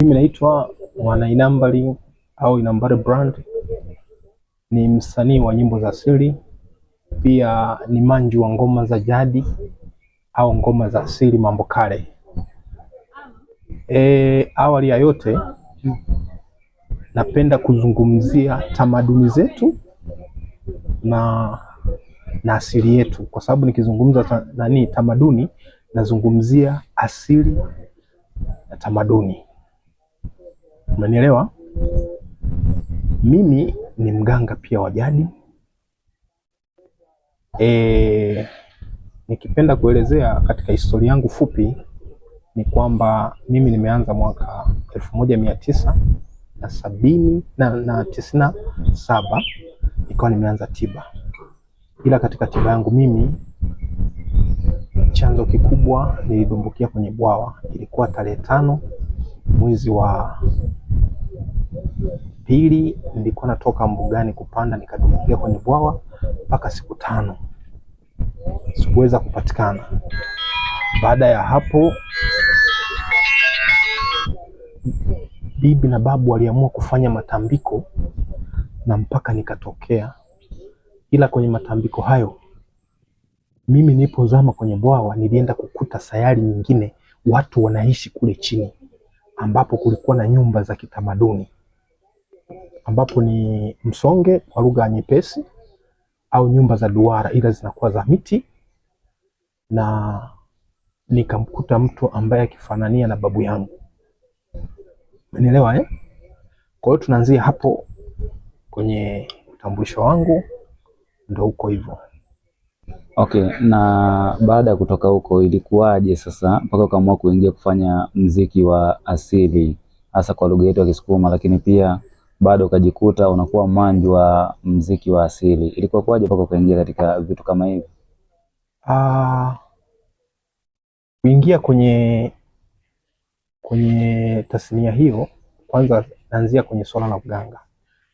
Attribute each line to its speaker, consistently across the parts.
Speaker 1: Mimi naitwa Mwanainambali au Inambali Brand, ni msanii wa nyimbo za asili, pia ni manju wa ngoma za jadi au ngoma za asili mambo kale. Awali ya yote napenda kuzungumzia tamaduni zetu na asili yetu, kwa sababu nikizungumza nani tamaduni nazungumzia asili na tamaduni. Umenielewa? Mimi ni mganga pia wa jadi. Nikipenda kuelezea katika historia yangu fupi ni kwamba mimi nimeanza mwaka 1970 na 97 nikawa nimeanza tiba, ila katika tiba yangu mimi chanzo kikubwa nilidumbukia kwenye bwawa. Ilikuwa tarehe 5 mwezi wa 2, nilikuwa natoka mbugani kupanda, nikadumbukia kwenye bwawa mpaka siku 5 sikuweza kupatikana. Baada ya hapo, bibi na babu waliamua kufanya matambiko na mpaka nikatokea. Ila kwenye matambiko hayo mimi nilipozama kwenye bwawa nilienda kukuta sayari nyingine, watu wanaishi kule chini, ambapo kulikuwa na nyumba za kitamaduni, ambapo ni msonge kwa lugha nyepesi au nyumba za duara, ila zinakuwa za miti. Na nikamkuta mtu ambaye akifanania na babu yangu, umenielewa eh? Kwa hiyo tunaanzia hapo kwenye utambulisho wangu, ndo huko hivyo.
Speaker 2: Okay, na baada ya kutoka huko ilikuwaje sasa mpaka ukaamua kuingia kufanya mziki wa asili hasa kwa lugha yetu ya Kisukuma, lakini pia bado ukajikuta unakuwa manju wa mziki wa asili? Ilikuwa kwaje mpaka ukaingia katika vitu kama hivi?
Speaker 1: Kuingia kwenye tasnia hiyo, kwanza naanzia kwenye swala la uganga.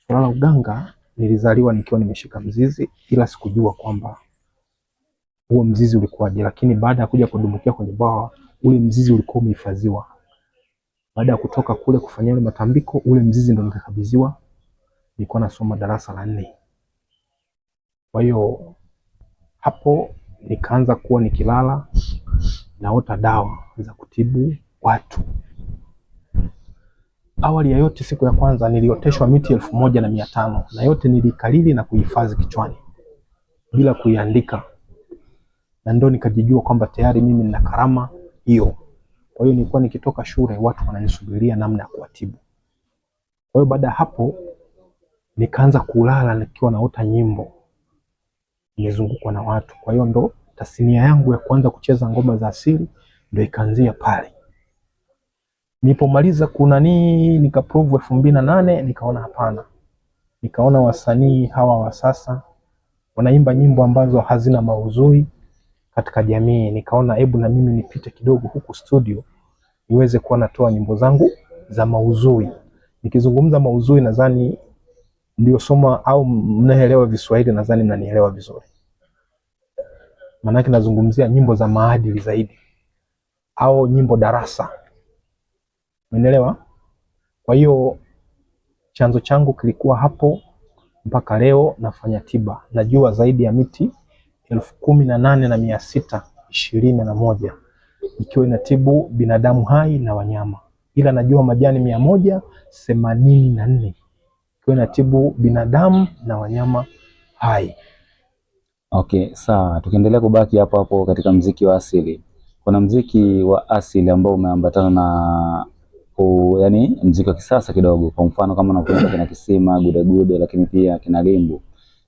Speaker 1: Swala la uganga nilizaliwa nikiwa nimeshika mzizi, ila sikujua kwamba huo mzizi ulikuwaje, lakini baada ya kuja kudumbukia kwenye bwawa, ule mzizi ulikuwa umehifadhiwa. Baada ya kutoka kule kufanyia ule matambiko, ule mzizi ndo nikakabidhiwa. Nilikuwa nasoma darasa la 4. Kwa hiyo hapo nikaanza kuwa nikilala naota dawa za kutibu watu. Awali ya yote, siku ya kwanza nilioteshwa miti 1500 na yote nilikalili na kuhifadhi kichwani bila kuiandika, na ndo nikajijua kwamba tayari mimi nina karama hiyo. Kwa hiyo nilikuwa nikitoka shule watu wananisubiria namna ya kuwatibu. Kwa hiyo baada ya hapo nikaanza kulala nikiwa naota nyimbo, nimezungukwa na watu. Kwa hiyo ndo tasnia yangu ya kuanza kucheza ngoma za asili ndo ikaanzia pale. Nilipomaliza kunani nikaprove 2008, nikaona hapana. Nikaona wasanii hawa wa sasa wanaimba nyimbo ambazo hazina maudhui katika jamii. Nikaona hebu na mimi nipite kidogo huku studio niweze kuwa natoa nyimbo zangu za maudhui. Nikizungumza maudhui nadhani ndio soma au mnaelewa Kiswahili, nadhani mnanielewa vizuri. Maanake nazungumzia nyimbo za maadili zaidi au nyimbo darasa. Umeelewa? Kwa hiyo chanzo changu kilikuwa hapo mpaka leo nafanya tiba. Najua zaidi ya miti 18,621 ikiwa inatibu binadamu hai na wanyama, ila najua majani 184 ikiwa inatibu binadamu na wanyama hai.
Speaker 2: Okay, sawa. Tukiendelea kubaki hapo hapo katika mziki wa asili, kuna mziki wa asili ambao umeambatana na yani mziki wa kisasa kidogo, kwa mfano kama unavyoona kina Kisima, Gude Gude, lakini pia kina Limbu.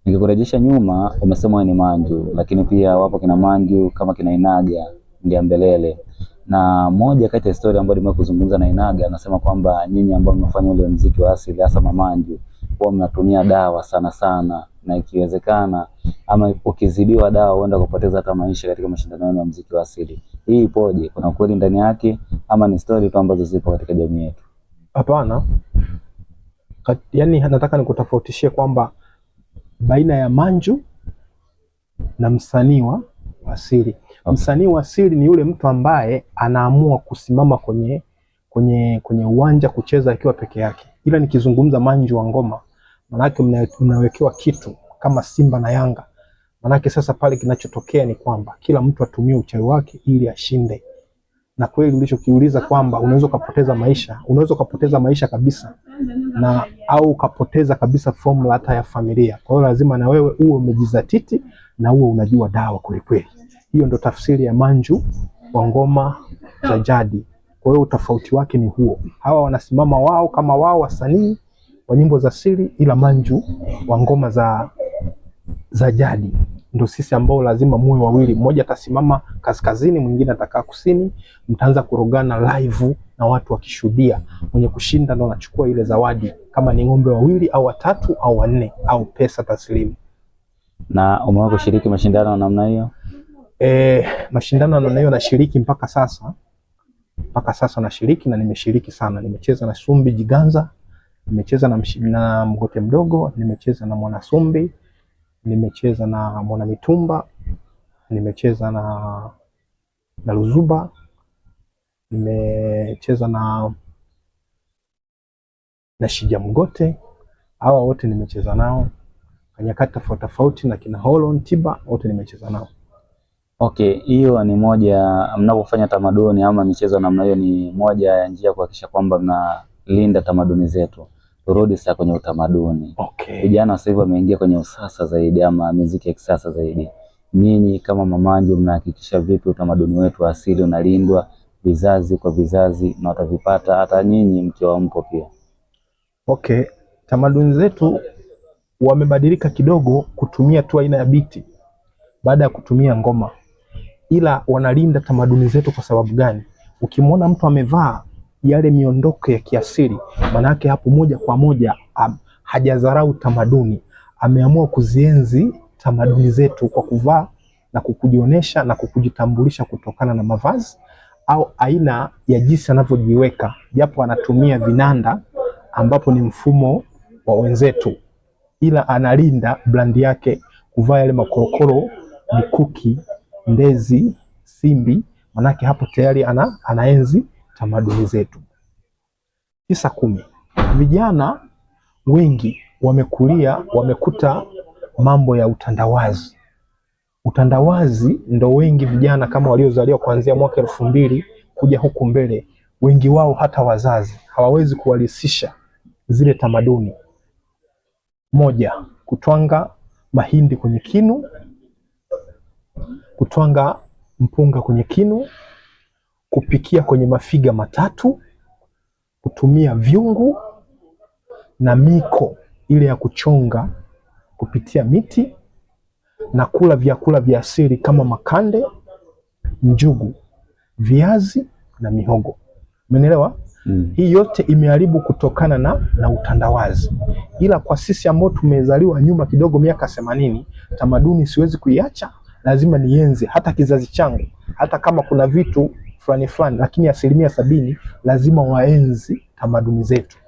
Speaker 2: Nikikurejesha nyuma, umesema wewe ni manju, lakini pia wapo kina manju kama kina Inaga Ndiambelele. Na moja kati ya story ambayo nimewahi kuzungumza na Inaga, anasema kwamba nyinyi ambao mnafanya ule mziki wa asili hasa mamanju huwa mnatumia dawa sana sana, na ikiwezekana ama ukizidiwa dawa huenda kupoteza hata maisha katika mashindano ya mziki wa asili. Hii ipoje? Kuna kweli ndani yake ama ni story tu ambazo zipo katika jamii yetu?
Speaker 1: Hapana. Yaani nataka nikutofautishie kwamba baina ya manju na msanii wa asili.
Speaker 2: Okay.
Speaker 1: Msanii wa asili ni yule mtu ambaye anaamua kusimama kwenye kwenye uwanja kucheza akiwa peke yake. Ila nikizungumza manju wa ngoma, manake mnawekewa kitu kama Simba na Yanga. Manake sasa pale kinachotokea ni kwamba kila mtu atumie uchawi wake ili ashinde. Na kweli ulichokiuliza kwamba unaweza ukapoteza maisha, unaweza ukapoteza maisha kabisa na au ukapoteza kabisa formula hata ya familia. Kwa hiyo lazima na wewe uwe umejizatiti na uwe unajua dawa kweli kweli. Hiyo ndo tafsiri ya manju wa ngoma za jadi. Kwa hiyo utofauti wake ni huo. Hawa wanasimama wao kama wao wasanii wa nyimbo za asili, ila manju wa ngoma za jadi ndo sisi ambao lazima muwe wawili, mmoja atasimama kaskazini, mwingine atakaa kusini, mtaanza kurogana live na watu wakishuhudia. Mwenye kushinda ndo anachukua ile zawadi, kama ni ng'ombe wawili au watatu au wanne au pesa taslimu.
Speaker 2: Na umewahi kushiriki mashindano ya namna hiyo?
Speaker 1: Mashindano namna hiyo nashiriki mpaka sasa, mpaka sasa nashiriki na nimeshiriki sana. Nimecheza na Sumbi Jiganza, nimecheza na Mgote Mdogo, nimecheza na Mwanasumbi, nimecheza na Mwanamitumba, nimecheza na Luzuba, nimecheza na Shija Mgote. Hawa wote nimecheza nao kwa nyakati tofauti tofauti, na kina Holon Tiba wote nimecheza nao.
Speaker 2: Okay, hiyo ni moja, mnapofanya tamaduni ama michezo namna hiyo ni moja ya njia kuhakikisha kwamba mnalinda tamaduni zetu. Turudi sasa kwenye utamaduni.
Speaker 1: Okay.
Speaker 2: Vijana sasa hivi wameingia kwenye usasa zaidi ama muziki ya kisasa zaidi. Nyinyi kama mamanju mnahakikisha vipi utamaduni wetu wa asili unalindwa vizazi kwa vizazi na watavipata hata nyinyi mkiwa mpo pia?
Speaker 1: Okay, tamaduni zetu wamebadilika kidogo kutumia tu aina ya biti baada ya kutumia ngoma, ila wanalinda tamaduni zetu. Kwa sababu gani? Ukimwona mtu amevaa yale miondoko ya kiasili, manake hapo moja kwa moja hajadharau tamaduni, ameamua kuzienzi tamaduni zetu kwa kuvaa na kukujionyesha na kukujitambulisha kutokana na mavazi au aina ya jinsi anavyojiweka, japo anatumia vinanda ambapo ni mfumo wa wenzetu, ila analinda brandi yake kuvaa yale makorokoro, mikuki, ndezi, simbi, manake hapo tayari anaenzi tamaduni zetu. 9, 10, vijana wengi wamekulia, wamekuta mambo ya utandawazi. Utandawazi ndo wengi vijana kama waliozaliwa kuanzia mwaka 2000 kuja huku mbele, wengi wao hata wazazi hawawezi kuwalisisha zile tamaduni. Moja, kutwanga mahindi kwenye kinu, kutwanga mpunga kwenye kinu, kupikia kwenye mafiga matatu, kutumia vyungu na miko ile ya kuchonga kupitia miti, na kula vyakula vya asili kama makande, njugu, viazi na mihogo. Umenielewa? Hii yote imeharibu kutokana na utandawazi. Ila kwa sisi ambao tumezaliwa nyuma kidogo miaka 80, tamaduni siwezi kuiacha, lazima nienze hata kizazi changu, hata kama kuna vitu fulani fulani, lakini 70% lazima waenzi tamaduni zetu.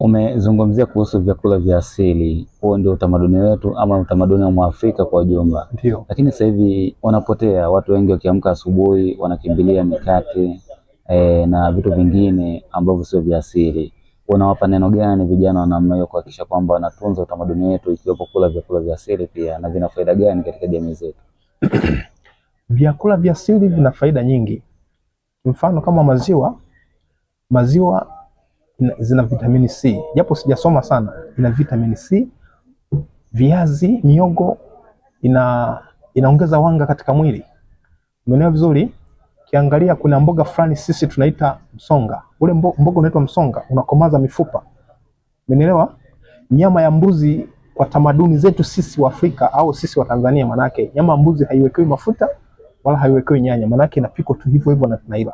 Speaker 2: Umezungumzia kuhusu vyakula vya asili, huo ndio utamaduni wetu ama utamaduni wa Mwafrika kwa ujumla.
Speaker 1: Ndio.
Speaker 2: Lakini sasa hivi wanapotea watu wengi, wakiamka asubuhi wanakimbilia mikate na vitu vingine ambavyo sio vya asili. Unawapa neno gani vijana wa namna hiyo kuhakikisha kwamba wanatunza utamaduni wetu ikiwepo kula vyakula vya asili pia, na vina faida gani katika jamii zetu?
Speaker 1: Vyakula vya asili vina faida nyingi. Mfano kama maziwa, maziwa zina vitamini C, japo sijasoma sana, ina vitamini C. Viazi, miogo inaongeza wanga katika mwili. Umeelewa vizuri? Kiangalia kuna mboga fulani sisi tunaita msonga. Ule mboga unaitwa msonga, unakomaza mifupa. Umeelewa? Nyama ya mbuzi kwa tamaduni zetu sisi wa Afrika au sisi wa Tanzania, manake nyama ya mbuzi haiwekewi mafuta wala haiwekewi nyanya, manake inapikwa tu hivyo hivyo na tunaila.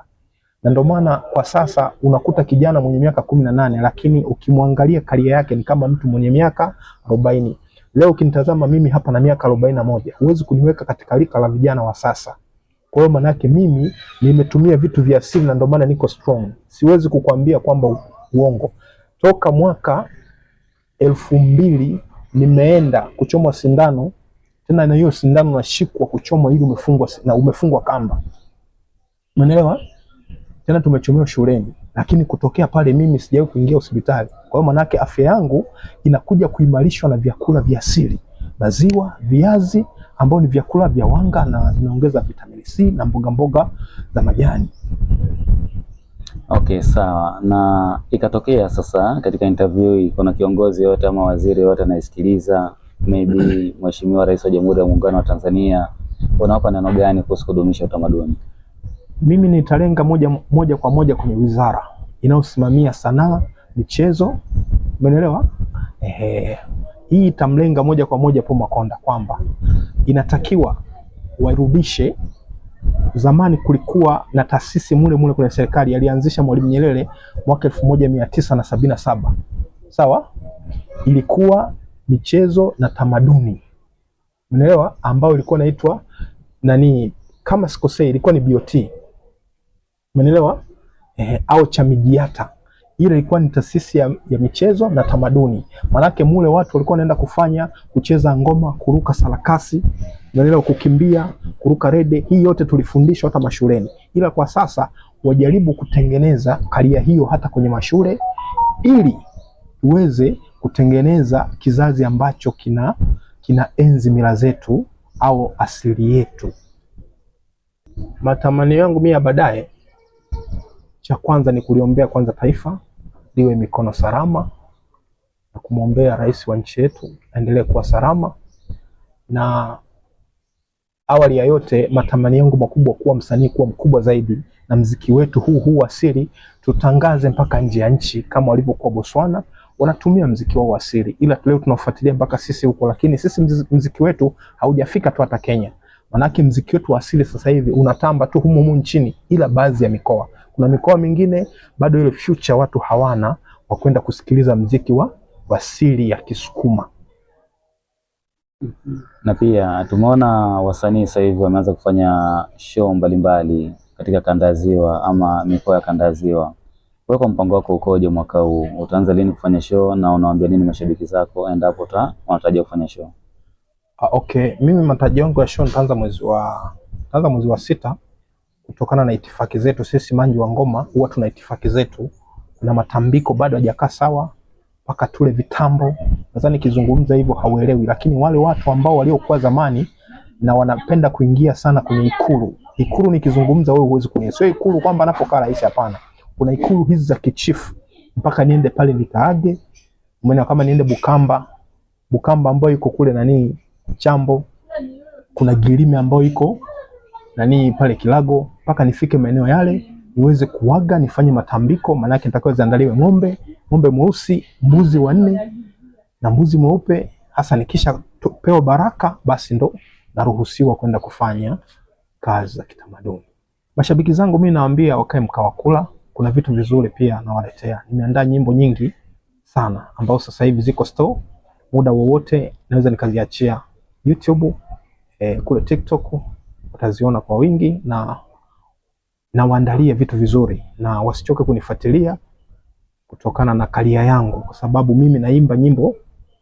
Speaker 1: Na ndio maana kwa sasa unakuta kijana mwenye miaka 18 lakini ukimwangalia karia yake ni kama mtu mwenye miaka 40. Leo ukinitazama mimi hapa na miaka 41, huwezi kuniweka katika rika la vijana wa sasa. Kwa hiyo manake mimi nimetumia vitu vya asili na ndio maana niko strong. Siwezi kukwambia kwamba uongo. Toka mwaka 2000 nimeenda kuchomwa sindano, tena na hiyo sindano nashikwa kuchomwa ili umefungwa na umefungwa kamba. Umeelewa? Tena tumechomewa shuleni. Lakini kutokea pale mimi sijawahi kuingia hospitali. Kwa hiyo manake afya yangu inakuja kuimarishwa na vyakula vya asili, maziwa, viazi ambao ni vyakula vya wanga na vinaongeza vitamini C na mboga mboga za majani.
Speaker 2: Okay, sawa. Na ikatokea sasa katika interview hii kuna kiongozi yote ama waziri yote anaisikiliza, maybe Mheshimiwa Rais wa Jamhuri ya Muungano wa Tanzania, unawapa neno gani kuhusu kudumisha utamaduni?
Speaker 1: Mimi nitalenga moja kwa moja kwenye wizara inayosimamia sanaa, michezo, umeelewa? Ehe, hii itamlenga moja kwa moja Paul Makonda kwamba inatakiwa warudishe. Zamani kulikuwa na taasisi mule mule kwenye serikali alianzisha Mwalimu Nyerere mwaka 1977, sawa, ilikuwa michezo na tamaduni, umeelewa, ambayo ilikuwa inaitwa nani, kama sikosei, ilikuwa ni BOT, umeelewa, au Chamijiata. Ile ilikuwa ni taasisi ya michezo na tamaduni, manake mule watu walikuwa wanaenda kufanya kucheza ngoma, kuruka sarakasi, umeelewa, kukimbia, kuruka rede. Hii yote tulifundishwa hata mashuleni, ila kwa sasa wajaribu kutengeneza karia hiyo hata kwenye mashule ili tuweze kutengeneza kizazi ambacho kina enzi mila zetu au asili yetu. Matamanio yangu mimi ya baadaye, cha kwanza ni kuliombea kwanza taifa liwe mikono salama na kumwombea rais wa nchi yetu aendelee kuwa salama, na awali ya yote matamanio yangu makubwa kuwa msanii kuwa mkubwa zaidi na mziki wetu huu huu asili tutangaze mpaka nje ya nchi kama walivyokuwa Botswana wanatumia mziki wao asili, ila leo tunafuatilia mpaka sisi huko, lakini sisi mziki wetu haujafika tu hata Kenya. Manake mziki wetu wa asili sasa hivi unatamba tu humu humu nchini, ila baadhi ya mikoa, kuna mikoa mingine bado ile future watu hawana wa kwenda kusikiliza mziki wa asili ya Kisukuma.
Speaker 2: Na pia tumeona wasanii sasa hivi wameanza kufanya show mbalimbali katika kanda ya Ziwa ama mikoa ya kanda ya Ziwa. Wewe kwa mpango wako ukoje mwaka huu? Utaanza lini kufanya show na unawaambia nini mashabiki zako endapo wanatarajia kufanya show?
Speaker 1: Okay, mimi matarajio yangu ya show nitaanza mwezi wa 6 kutokana na itifaki zetu sisi Manju wa Ngoma huwa tuna itifaki zetu. Kuna matambiko bado hajakaa sawa mpaka tule vitambo. Nadhani kizungumza hivyo hauelewi, lakini wale watu ambao waliokuwa zamani na wanapenda kuingia sana kwenye ikulu. Ikulu nikizungumza wewe huwezi kunielewa. Sio ikulu kwamba anapokaa rais, hapana. Kuna ikulu hizi za kichifu mpaka niende pale nikaage. Umeona, kama niende Bukamba, Bukamba ambayo iko kule nani Chambo, kuna Gilime ambayo iko nani pale Kilago, mpaka nifike maeneo yale niweze kuaga nifanye matambiko, maana nitakuwa ziandaliwe ng'ombe, ng'ombe mweusi, mbuzi wanne na mbuzi mweupe. Hasa nikisha pewa baraka, basi ndo naruhusiwa kwenda kufanya kazi za kitamaduni. Mashabiki zangu mimi nawaambia wakae mkawakula, kuna vitu vizuri pia nawaletea. Nimeandaa nyimbo nyingi sana ambao sasa hivi ziko store, muda wowote naweza nikaziachia YouTube, kule TikTok wataziona kwa wingi, na nawaandalie vitu vizuri na wasichoke kunifuatilia kutokana na karia yangu, kwa sababu mimi naimba nyimbo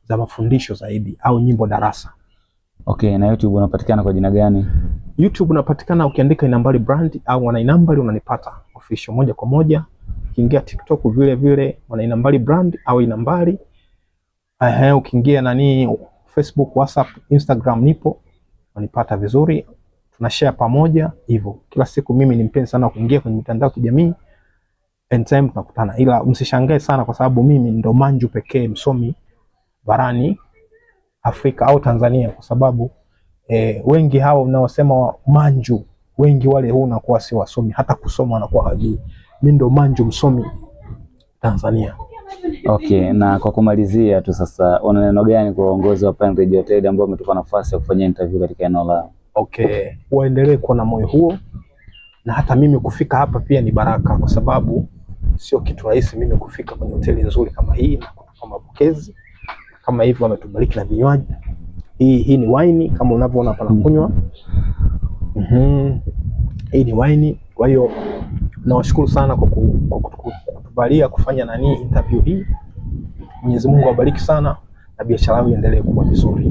Speaker 1: za mafundisho zaidi au nyimbo darasa.
Speaker 2: Okay, na YouTube unapatikana kwa jina gani?
Speaker 1: YouTube unapatikana ukiandika Inambali Brand au Mwana Inambali unanipata official moja kwa moja. Ukiingia TikTok vile vile Mwana Inambali Brand au Inambali. Ukiingia nani Facebook, WhatsApp, Instagram nipo, unanipata vizuri. Tunashare pamoja hivyo. Kila siku mimi ni mpenzi sana kuingia kwenye mitandao ya kijamii. Anytime tunakutana. Ila msishangae sana kwa sababu mimi ndo Manju pekee msomi barani Afrika au Tanzania, kwa sababu wengi hao unaosema Manju, wengi wale huu unakuwa si wasomi, hata kusoma wanakuwa hawajui. Mimi ndo Manju msomi Tanzania.
Speaker 2: Okay, na kwa kumalizia tu sasa, una neno gani kwa uongozi wa Pine Ridge Hotel ambao umetupa nafasi ya kufanya interview katika eneo lao?
Speaker 1: Okay, waendelee kuwa na moyo huo, na hata mimi kufika hapa pia ni baraka, kwa sababu sio kitu rahisi mimi kufika kwenye hoteli nzuri kama hii na kutupa mapokezi kama hivi, wametubariki na vinywaji. Hii ni wine kama unavyoona hapa nakunywa. Hii ni wine. Kwa hiyo nawashukuru sana kwa kutubalia kufanya nani interview hii. Mwenyezi Mungu awabariki sana na biashara yao iendelee kuwa vizuri.